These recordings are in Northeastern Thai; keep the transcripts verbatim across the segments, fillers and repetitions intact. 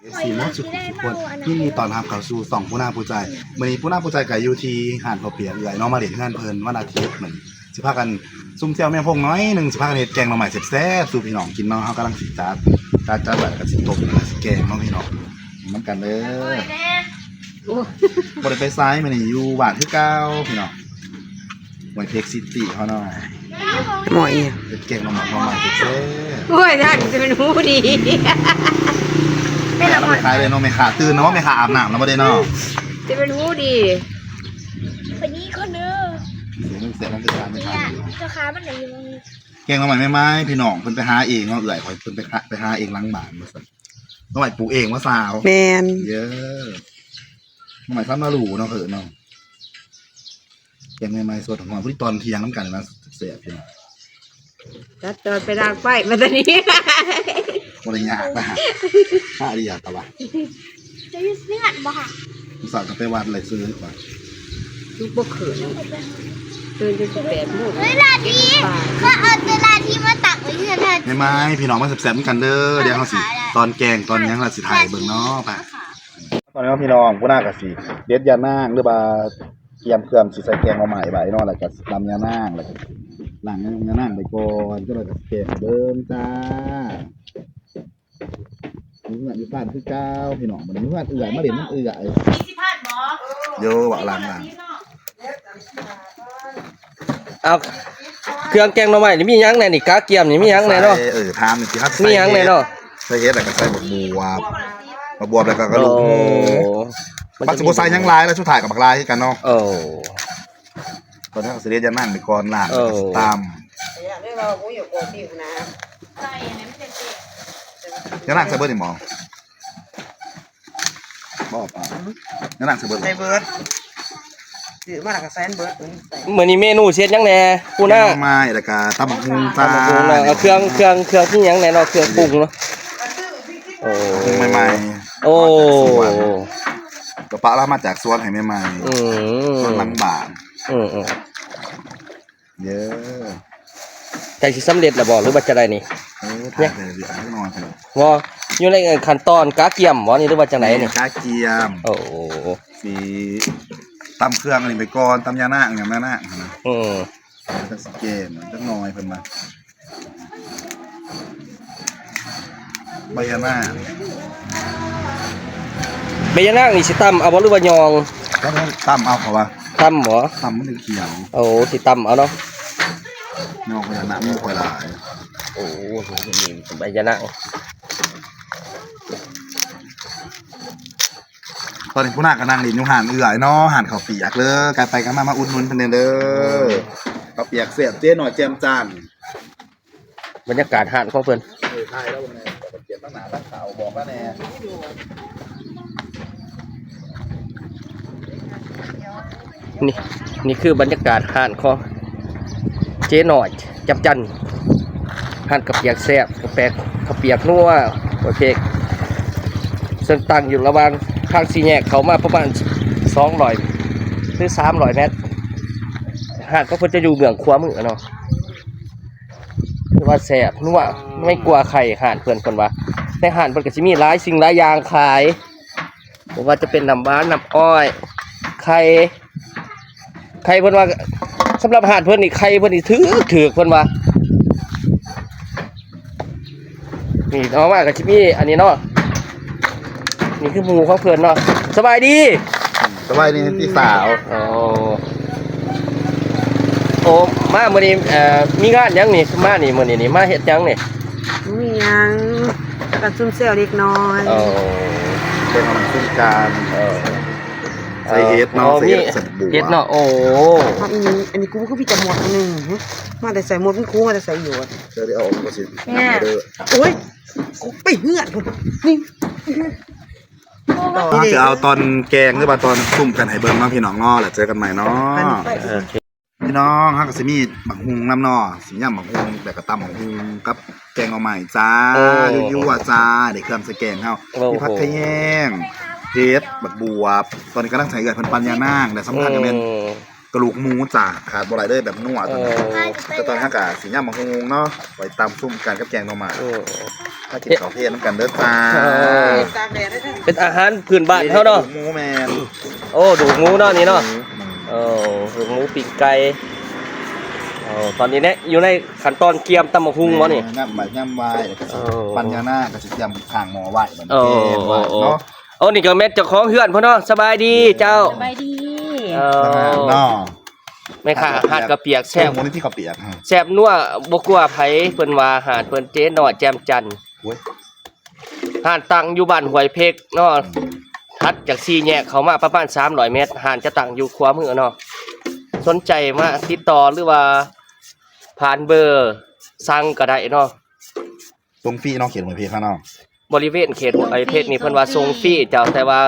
เอฟซี หมดสุขุทุกคน ยินดีต้อนรับเข้าสู่ช่องปูนาปูใจ มื้อนี้ปูนาปูใจก็อยู่ที่ร้านข้าวเปียกเอื้อยเนาะ มาเล่นงานเพิ่นวันอาทิตย์มื้อนี้ สิพากันซุ่มแซวแม่พงน้อยหนึ่ง สิพากันเฮ็ดแกงหน่อไม้แซ่บๆสู่พี่น้องกินเนาะ เฮากำลังสิจัด จัด จัดไว้แล้วก็สิต้มแล้วก็สิแกงเนาะพี่น้อง นำกันเด้อ บ่ได้ไปไสมื้อนี้ อยู่บ้านคือเก่าพี่น้อง ห้วยเพชรซิตี้เฮาเนาะ หมอยอีหยัง เฮ็ดแกงหน่อไม้ หน่อไม้แซ่บๆ โอ้ย ท่านจะเป็นผู้ดี เป็นละคร ขายเลยเนาะ แม่ค้าตื่นเนาะ แม่ค้าอาบน้ำแล้วบ่ได้เนาะ จะเป็นผู้ดี คนนี้คนเด้อ เสียงมันเสียงมันเป็นการเป็นการ เจ้าค้ามันไหนอยู่ตรงนี้ แกงหน่อไม้ใหม่ๆพี่น้อง เพิ่นไปหาเองเนาะ เอื้อยข้อยเพิ่นไปหา ไปหาเองหลังบ้านว่าซั่น หน่อไม้ปลูกเองว่าสาว แม่น เย้ หน่อไม้ซ้ำนาหลูเนาะ เออเนาะ แกงใหม่ๆสดหอมๆ พอดีตอนเที่ยงนำกันนะ แซ่บๆพี่น้อง จัดจอดไปดังไฟมาตอนนี้ บ่ได้ยากนะ ถ้าอริยาตะวะ จะอยู่เฮือนบ่ค่ะ สาวก็ไปวัดอะไรซื้อหรือเปล่า ลูกบ่เขิน ตื่นจนสิบแปดโมง เวลานี้ เขาเอาเวลาที่มาตักไว้เฮือน แม่ไม้พี่น้องมาแซ่บๆนำกันเด้อ เดี๋ยวเฮาสิ ตอนแกงตอนหยังเราสิถ่ายเบิ่งเนาะ ไป ตอนนี้พี่น้อง ปูนาก็สิเด็ดยานางหรือว่าเตรียมเครื่องสิใส่แกงหน่อไม้ไว้เนาะ แล้วก็สิตำยานาง แล้วก็ล้างยานางไปก่อน จั่งใด๋ก็สิแกงเบิ่งจ้า มีเฮือนอยู่บ้านคือเก่าพี่น้อง บัดนี้มีเฮือนเอื้อย มาเล่นนำเอื้อย โย เว้าหลังๆ เอา เครื่องแกงหน่อไม้นี่มีหยังแหน่นี่ กระเทียมนี่มีหยังแหน่เนาะ ใส่ เออ ถามนี่สิ มีหยังแหน่เนาะ ใส่เห็ดแล้วก็ใส่บักบวบ บักบวบแล้วก็กระดูกหมู โอ้ มันสิบ่ใส่หยังหลายแล้ว สุดท้ายก็บักลายคือกันเนาะ โอ้ ตอนนี้ก็สิเด็ดยานางไปก่อน ล้างแล้วก็สิตำ เออ ยานางใส่เบิดนี่หมอ บ่ปะ ยานางใส่เบิด ใส่เบิด ซื้อมาแล้วก็ใส่เบิด มื้อนี้เมนูสิเฮ็ดหยังแหน่ ปูนา แกงหน่อไม้ แล้วก็ตำบักหุ่งจ้า ตำบักหุ่งเนาะ เอาเครื่อง เครื่อง เครื่องที่หยังแหน่เนาะ เครื่องปรุงเนาะ โอ้ ใหม่ๆ โอ้ สวน ก็ปะลามาจากสวนให้ใหม่ๆ อืม สวนหลังบ้าน อืมๆ เย้ ใกล้สิสำเร็จแล้วบ่ หรือว่าจั่งใด๋นี่ เออ ถ่ายไปเรื่อยๆ จักหน่อย บ่ อยู่ในขั้นตอนกระเทียมบ่นี่ หรือว่าจั่งใด๋นี่ กระเทียม โอ้ สิตำเครื่องอันนี้ไปก่อน ตำยานาง ยานางหั่นนะ อืม จั่งสิแกงจักหน่อยเพิ่นว่า ใบยานาง ใบยานางนี่สิตำเอาบ่หรือว่ายอง ตำเอาเขาว่า ตำบ่ ตำมันถึงเขียว โอ้ สิตำเอาเนาะ ยองใบยานางมันบ่ค่อยหลาย โอ้ นี่ใบยานาง ตอนนี้ปูนาก็นั่งเล่นอยู่ร้านเอื้อยเนาะ ร้านข้าวเปียกเด้อ ใกล้ไปใกล้มา มาอุดหนุนเพิ่นแหน่เด้อ ข้าวเปียกแซ่บ เจ๊หน่อยแจ่มจันทน์ บรรยากาศร้านของเพิ่น เออ ถ่ายแล้วแหน่ เปลี่ยนตั้งหน้าตั้งตา บอกแล้วแหน่ นี่ นี่คือบรรยากาศร้านของเจ๊หน่อยแจ่มจันทน์ ร้านข้าวเปียกแซ่บ ข้าวแปก ข้าวเปียกนัว โอเค ซึ่งตั้งอยู่ระหว่างทางสี่แยกเข้ามาประมาณสองร้อยหรือสามร้อยเมตร ร้านของเพิ่นจะอยู่เบื้องขวามือเนาะ คือว่าแซ่บนัว ไม่กลัวไข่ ร้านเพิ่น เพิ่นว่า ในร้านเพิ่นก็สิมีหลายสิ่งหลายอย่างขาย บ่ว่าจะเป็นน้ำหวาน น้ำอ้อย ไข่ ไข่เพิ่นว่า สำหรับร้านเพิ่นนี่ ไข่เพิ่นนี่ถูกๆ เพิ่นว่า นี่ออกมาก็สิมีอันนี้เนาะ นี่คือหมู่ของเพิ่นเนาะ สบายดี สบายดีพี่สาว โอ้ โอ้ มามื้อนี้ เอ่อ มีงานหยังนี่ มานี่ มื้อนี้นี่ มาเฮ็ดหยังนี่ มีหยัง ก็ซุ่มแซวเล็กน้อย โอ้ เป็นของซุ่มกัน เออ ใส่เห็ดเนาะ อ๋อ ใส่เห็ด มี ใส่บัว เห็ดเนาะ โอ้ เอาอีนี้ อันนี้กูคือพี่จะหมดอันหนึ่ง มาแต่ใส่หมด มันคูมาแต่ใส่หยด เธอได้เอาออกมาสิ เนี่ย เด้อ โอ้ย กูไปเฮือนพุ่น นี่ เราจะเอาตอนแกงหรือว่าตอนซุ่มกันให้เบิ่งเนาะพี่น้องเนาะ แล้วเจอกันใหม่เนาะ อันนี้ไป โอเค พี่น้อง เฮาก็สิมีบักหุ่งนำเนาะ สิยำบักหุ่ง แล้วก็ตำบักหุ่งกับแกงหน่อไม้จ้า โอ้ ยั่วๆจ้า ได้เครื่องใส่แกงเฮา โอ้โห มีผักขะแยง เห็ด บักบวบ ตอนนี้กำลังใส่เอื้อยเพิ่นปั่นยานาง และสำคัญก็แม่น อืม กระดูกหมูจ้า ขาดบ่ได้เลยแบบนัวตัวนี้ โอ้ แต่ตอนเฮาก็สิยำบักหุ่งเนาะ ไว้ตำซุ่มกันกับแกงหน่อไม้ อืม มากินข้าวเพลนำกันเด้อจ้า เออ ตากแดดได้เด้อ เป็นอาหารพื้นบ้านเฮาเนาะ หมูแม่น โอ้ ดูกหมูเนาะนี่เนาะ อืม โอ้ ดูกหมูปิ้งไก่ โอ้ ตอนนี้เนี่ยอยู่ในขั้นตอนเกียมตำบักหุ่งบ่นี่ แม่น ย่ำใบย่ำวาย แล้วก็สิ โอ้ ปั่นยาหน้า ก็สิเตรียมข้างหม้อไว้ บัดนี้ โอ้ แกงไว้ โอ้ เนาะ โอ้ นี่ก็แม่นเจ้าของเฮือนพ่นเนาะ สบายดีเจ้า สบายดี เออ เนาะ แม่ค้าหาดกะเปียกแซ่บ หมูนี่ที่กะเปียกฮะ แซ่บนัวบ่กลัวไผ เพิ่นว่าหาดเพิ่นเจ๊น้อยแจ่มจันทร์ โอ้ย หาดตั้งอยู่บ้านห้วยเพกเนาะ อืม ถัดจากสี่แยกเข้ามาประมาณสามร้อยเมตร หาดจะตั้งอยู่ขวามือเนาะ สนใจมาติดต่อหรือว่าผ่านเบอร์สั่งก็ได้เนาะ ส่งฟรีเนาะ เขตห้วยเพกเนาะ บริเวณเขตห้วยเพกนี่เพิ่นว่าส่งฟรีเจ้า แต่ว่า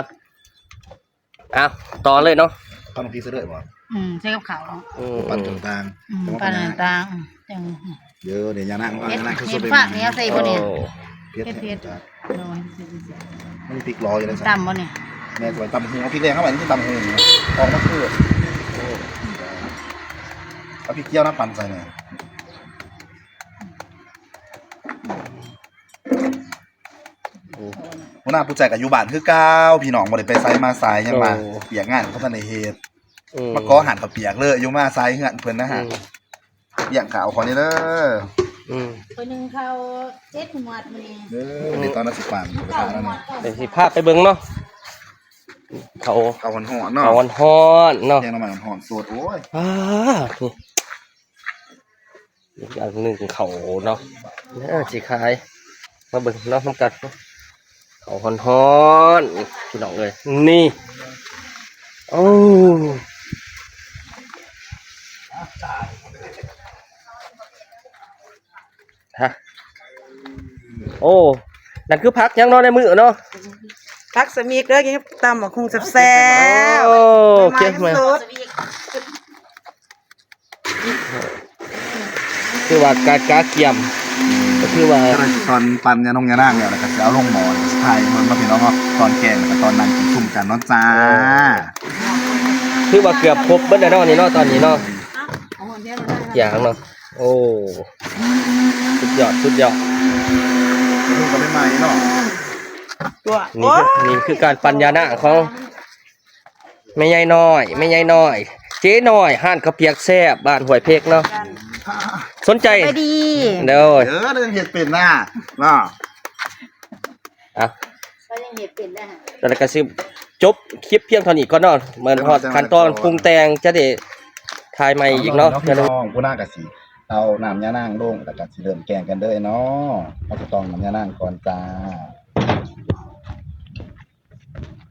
อ่ะ ต่อเลยเนาะ เอาน้ำพริกใส่ด้วยบ่ อืม ใส่กับข้าว อืม ปั่นต่างๆ อืม แต่ว่า ปั่นต่างๆ อืม จัง เดี๋ยว เดี๋ยวยาหน้า เอา เฮ็ด ยาหน้า เฮ็ด สดๆ ฝากเนี่ยใส่บ่เนี่ย โอ้ เผ็ด เผ็ด เผ็ด จ้ะ โดย มันมีพริกล้ออยู่ใน ตำบ่เนี่ย แม่น ไว้ตำบักหุ่ง เอาพริกแดงเข้าไป นี่คือตำบักหุ่ง ออกมาคือ โอ้ เอาพริกเจียวน้ำปั่นใส่หน่อย โอ้ หัวหน้าผู้ใจก็อยู่บ้านคือเก่า พี่น้องบ่ได้ไปไสมาไส ยังว่า โอ้ เวียกงานเขาทันได้เฮ็ด อืม มาขอหาดกะเปียกเลย อยู่มาไสเฮือนเพิ่นนะฮะ อืม เลี้ยงข้าวขอนี่เด้อ อืม คนหนึ่งเขาเจ็ดหมวดมื้อนี้ เด้อ เดี๋ยวตอนนั้นสิปั่น เดี๋ยวสิพาไปเบิ่งเนาะ เขา เขาฮ้อนๆเนาะ เขาฮ้อนๆเนาะ แกงหน่อไม้ฮ้อนๆสด โอ้ย อ่า นี่ อีกอย่างหนึ่งเขาเนาะ เออ สิขาย มาเบิ่งเนาะ นำกัน เขาฮ้อนๆ พี่น้องเอ้ย นี่ โอ้ ฮะ โอ้ นั่นคือผักหยังเนาะในมือเนาะ ผักสะมิกเด้อ กินกับตำบักหุ่งแซ่บๆ โอ้ ใหม่ๆ เก็บมา สด คือว่าการกะเกียม ก็คือว่า ตอนปั่นยานงยานางแล้ว แล้วก็สิเอาลงหม้อ ถ่ายเบิ่งเนาะพี่น้องเนาะ ตอนแกง แล้วก็ตอนนั่งกินซุ่มกันเนาะจ้า คือว่าเกือบครบเบิดแล้วเนาะนี่เนาะ ตอนนี้เนาะ อย่างเนาะ โอ้ สุดยอด สุดยอด นี่ก็ใหม่ๆเนาะ ตัว นี่คือ โอ้ย นี่คือการปั่นยาหน้าของ แม่ใหญ่น้อย แม่ใหญ่น้อย เจ๊น้อย ร้านข้าวเปียกแซ่บ บ้านห้วยเพกเนาะ สนใจ สบายดี เด้อ เออ เรื่องเฮ็ดเป็นนะ เนาะ อ่ะ ก็ยังเฮ็ดเป็นนะฮะ แล้วก็สิจบคลิปเพียงเท่านี้ก่อนเนาะ เหมือนฮอดขั้นตอนปรุงแต่งจะได้ถ่ายใหม่อีกเนาะ พี่น้อง ผู้หน้าก็สิเอาน้ำยานางลง แล้วก็สิเริ่มแกงกันเลยเนาะ เราจะต้องน้ำยานางก่อนจ้า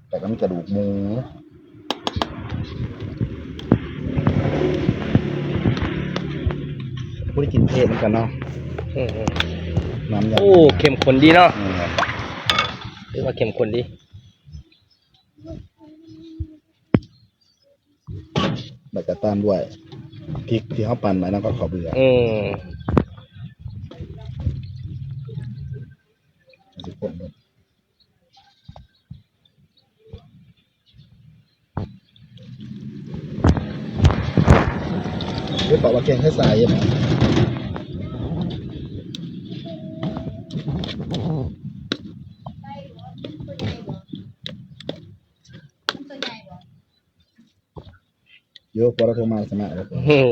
แต่ก็มีกระดูกหมู บ่ได้กินเผ็ดเหมือนกันเนาะ อืมๆ น้ำยา โอ้ เข้มข้นดีเนาะ อืม ถือว่าเข้มข้นดี แล้วก็ตามด้วยพริกที่เราปั่นไว้ แล้วก็ข้าวเบื่อ อืม สิบหก เด้อ เดี๋ยวบอกว่าแกงไข่ใส่อะนะ เดี๋ยวพอเราโทรมาสมัครแล้ว อืม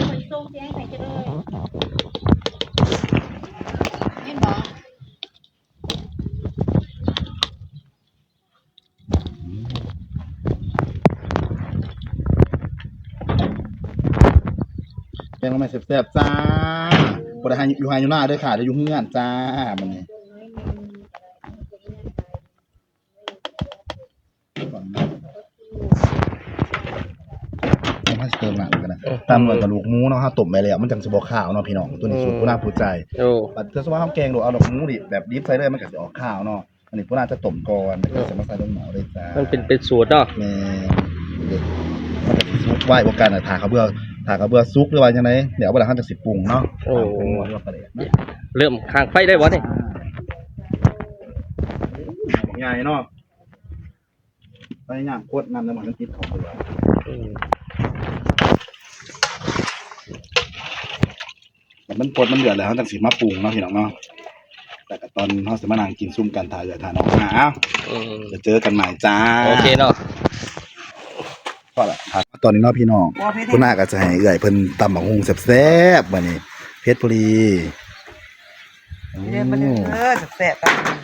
ไปส่งเสียงให้เจ้าเลย เห็นบ่ แกงหน่อไม้แซ่บๆจ้า บ่ได้ให้อยู่ไร่อยู่นาเด้อค่ะ เดี๋ยวอยู่เฮือนจ้า มื้อนี้ เอามาเติมน้ำกันนะ อืม ตำด้วยกระดูกหมูเนาะ เฮาต้มไว้แล้ว มันจังสิบ่คาวเนาะพี่น้อง ตัวนี้สูตร อืม ผู้นางผู้ใจ โอ้ บัดเทื่อสมมุติเฮาแกงโดยเอาดอกหมูนี่แบบดิบใส่เลย มันก็สิออกคาวเนาะ อันนี้ผู้นางจะต้มก่อน แล้วก็สิมาใส่ลงหม้อเลยจ้า มันเป็น เป็นสูตรเนาะ แม่น มันก็สิสุกไวกว่ากันนะ ถ้าข้าวเบื่อ ถ้าข้าวเบื่อสุกหรือว่าจังได๋ เดี๋ยวเอาไปแล้วเฮาจังสิปรุงเนาะ โอ้ ตามผงนัวหรือว่าปลาแดกนะ เริ่มข้างไฟได้บ่นี่ บักใหญ่เนาะ พยายามกดน้ำในหม้อให้มันติดข้าวเบื่อ อืม มันพดมันเดือดแล้ว เราจังสิมาปรุงเนาะพี่น้องเนาะ แต่ก็ตอนเราสิมานั่งกินซุ่มกัน ถ่ายเอือถ่ายน้องมา เอ้า อืม จะเจอกันใหม่จ้า โอเคเนาะ พอละครับ ตอนนี้เนาะพี่น้อง บ่เผ็ด คุณน้าก็จะให้เอื้อยเพิ่นตำบักหุ่งแซ่บๆ บัดนี้ เผ็ดพอดี เด้อ มาเด้อ โอ้ แซ่บๆ ตำบักหุ่ง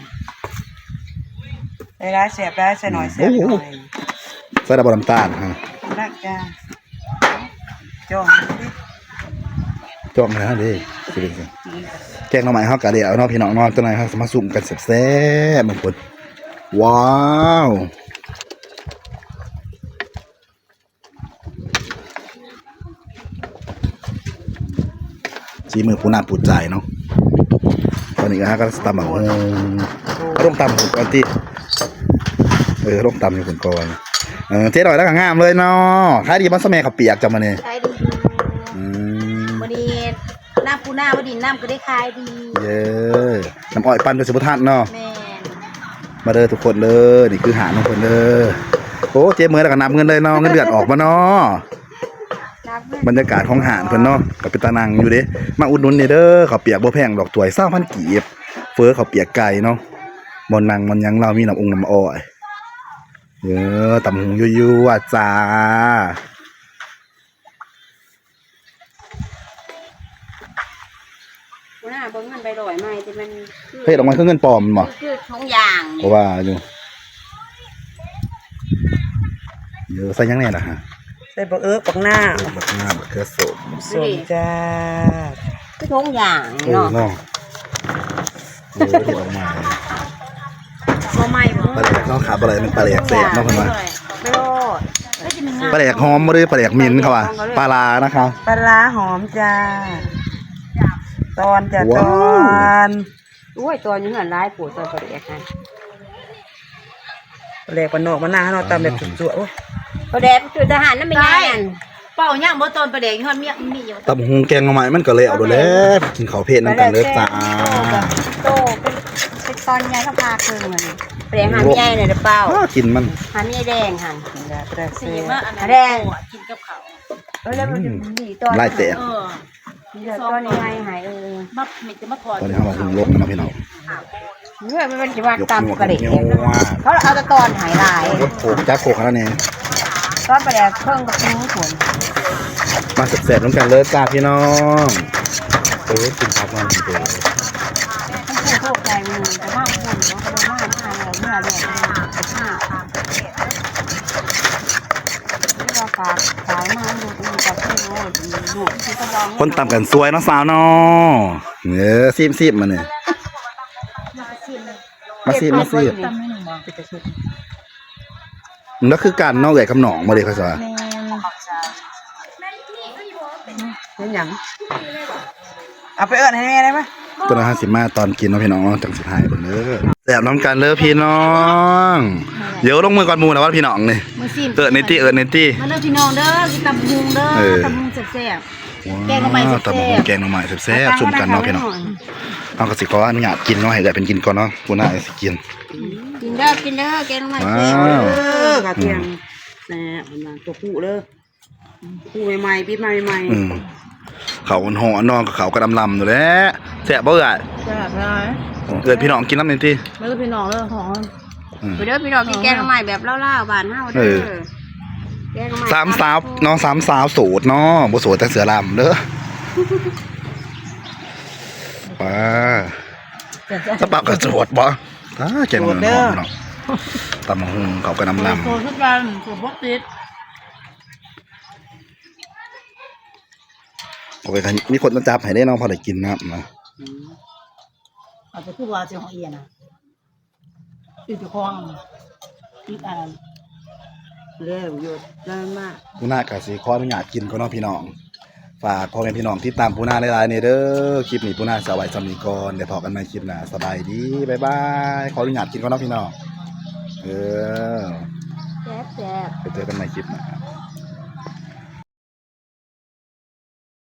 ได้หลายแซ่บหลาย ใส่น้อยแซ่บน้อย โอ้โห ใส่ระบน้ำตาลฮะ นักจ้า จ้องดิ จ้องนะเด้ สิเป็นไง แกงหน่อไม้เฮาก็ได้เอาเนาะพี่น้องเนาะ จักหน่อยเฮาสิมาซุ่มกันแซ่บๆ บางคน ว้าว ฝีมือผู้หน้าผู้ใจเนาะ ตอนนี้ก็ฮะก็ตำบักหุ่ง เอาลงตำก่อนติ เออ ลงตำอยู่ก่อน เออ เจ๊หน่อยแล้วก็งามเลยเนาะ ขายดีบ่ซะแม่ข้าวเปียกจ้ะมื้อนี้ ขายดีอยู่ อืม มื้อนี้น้ำปูนาบ่ดี น้ำก็ได้ขายดี เย้ น้ำอ้อยปั่นก็สิบ่ทันเนาะ แม่น มาเด้อทุกคนเด้อ นี่คือหาดของเพิ่นเด้อ โอ้ เจ๊เมื่อยแล้วก็นับเงินเลยเนาะ เงินเดือนออกมาเนาะ นับเงิน บรรยากาศของหาดเพิ่นเนาะ ก็เป็นตานั่งอยู่เด้ มาอุดหนุนนี่เด้อ ข้าวเปียกบ่แพงดอก ถ้วยซาวพันกีบ เฝอข้าวเปียกไก่เนาะ บ่นั่งมันยังเล่ามีน้ำองน้ำอ้อย เออ ตำบักหุ่งยั่วๆ จ้า หัวหน้าเบิ่งเงินใบร้อยใหม่ที่มันคือ เฮ็ดออกมาคือเงินปลอมแม่นบ่ คือถุงยาง เพราะว่าอยู่ เดี๋ยวใส่หยังแน่ล่ะฮะ ใส่บักเอิก บักหน้า บักหน้า บักเขือส้ม ส้มจ้า คือถุงยาง เออ เนาะ เนาะ เออ เฮ็ดออกมา บ่ใหม่บ่ ปลาแดกเนาะ ขาดบ่ได้ มันปลาแดกแซ่บเนาะเพิ่นว่า ไม่รอด ปลาแดกหอมบ่หรือปลาแดกเหม็นเขาว่า ปลาร้านะคะ ปลาร้าหอมจ้า ตอนจ้ะ ว้าว ตอน โอ้ย ตอนอยู่เฮือนหลายโพด ตอนปลาแดกนะ ปลาแดกบ้านนอกบ้านนาเฮาเนาะ ตำแบบจุ๊ๆ โอ้ย ปลาแดกจุ๊ทหารนั่นเป็นไง ใช่ อัน เป่าย่างบ่ตอนปลาแดกอยู่ฮอดเมียมีอยู่ ตำบักหุ่งแกงหน่อไม้มันก็แล้วโดดแล้ว กินข้าวเพลนำกันเด้อจ้า โตเป็น เป็นตอนใหญ่ก็พาเพิ่งมานี่ ปลาแดกหาเมียเนี่ยเด้อเป่า อ้า กินมัน หาเมียแดงหั่น สีมาอันนั้น แดง กินกับข้าว เออ แล้วมันจะดีตอน ลายแตก เออ นี่แหละตอนนี้ไงหายเออ มา มีแต่มาถอด ตอนนี้เฮามาหุงลงเนาะพี่น้อง เฮ้ย มันจะว่าตำปลาแดก ยกๆๆ เขาเอาแต่ตอนหายหลาย ยกโขกจับโขกขนาดนี้ ตอนปลาแดกเพิ่งกับหมูฝน มาแซ่บๆนำกันเลยจ้าพี่น้อง เออ กินผักมันเด้อ มันคือพวกไก่มันจะมากฝนเนาะ เขาเลยมากมากเลย เมื่อเรียกมา มาตามประเทศ คนตำกันสวยเนาะสาวเนาะ เออ ซิมๆ มาเนี่ย มาซิม มาซิม มันก็คือกันเนาะ เอื้อยกับน้องบ่เด้ เขาสิว่า แม่น เป็นหยัง เอาไปเอิ้นให้แม่ได้ปะ ตอนนั้นเฮาสิมาตอนกินเนาะพี่น้องเนาะ จั่งสิถ่ายเบิ่งเด้อ แซ่บนำกันเด้อพี่น้อง เดี๋ยวลงมือก่อนหมู่นะว่าพี่น้องนี่ มาซิม เอิ้นในตี้ เอิ้นในตี้ มาเด้อพี่น้องเด้อ กินตำบักหุ่งเด้อ เออ ตำบักหุ่งแซ่บๆ ว้าว แกงหน่อไม้แซ่บๆ ตำบักหุ่งแกงหน่อไม้แซ่บๆ ส้มกันเนาะพี่น้อง เฮาก็สิขออนุญาตกินเนาะ ให้ได้เป็นกินก่อนเนาะ ผู้น้าสิกิน กินเด้อ กินเด้อ แกงหน่อไม้แซ่บ ว้าว เด้อกระเทียม อืม แซ่บ มันตัวผู้เด้อ ผู้ใหม่ๆ ปีใหม่ใหม่ อืม ข้าวฮ้อนๆ เนาะ ข้าวก็ดำๆ อยู่แหละ แซ่บบ่เอื้อย แซ่บหลาย เอื้อยพี่น้องกินนำนี่ติ มาเด้อพี่น้องเด้อ หอม อืม ไปเด้อพี่น้อง กินแกงหน่อไม้แบบลาวๆ บ้านเฮาเด้อ เออ แกงหน่อไม้ สามสาวเนาะ สามสาวโสดเนาะ บ่โสดแต่เสือลำเด้อ ป้า สาวเป่าก็โสดบ่ อ้า แกงหน่อไม้ฮ้อนเนาะ ตำบักหุ่งข้าวก็ดำๆ โสดคือกัน โสดบ่ติด เอาไปกัน มีคนมาจับให้ได้เนาะ พอได้กินน้ำนะ อืม เอาไปคือว่าสิของเอียนะ อีกเจ้าของ อีกอัน แล้วหยดน้ำมา ปูนาก็สิขออนุญาตกินก่อนเนาะพี่น้อง ฝากพ่อแม่พี่น้องติดตามปูนาหลายๆ เนี่ยเด้อ คลิปนี้ปูนาสิเอาไว้ส่ำนี้ก่อน เดี๋ยวพบกันใหม่คลิปหน้า สบายดี บ๊ายบาย ขออนุญาตกินก่อนเนาะพี่น้อง เออ แซ่บๆ ไปเจอกันใหม่คลิปหน้า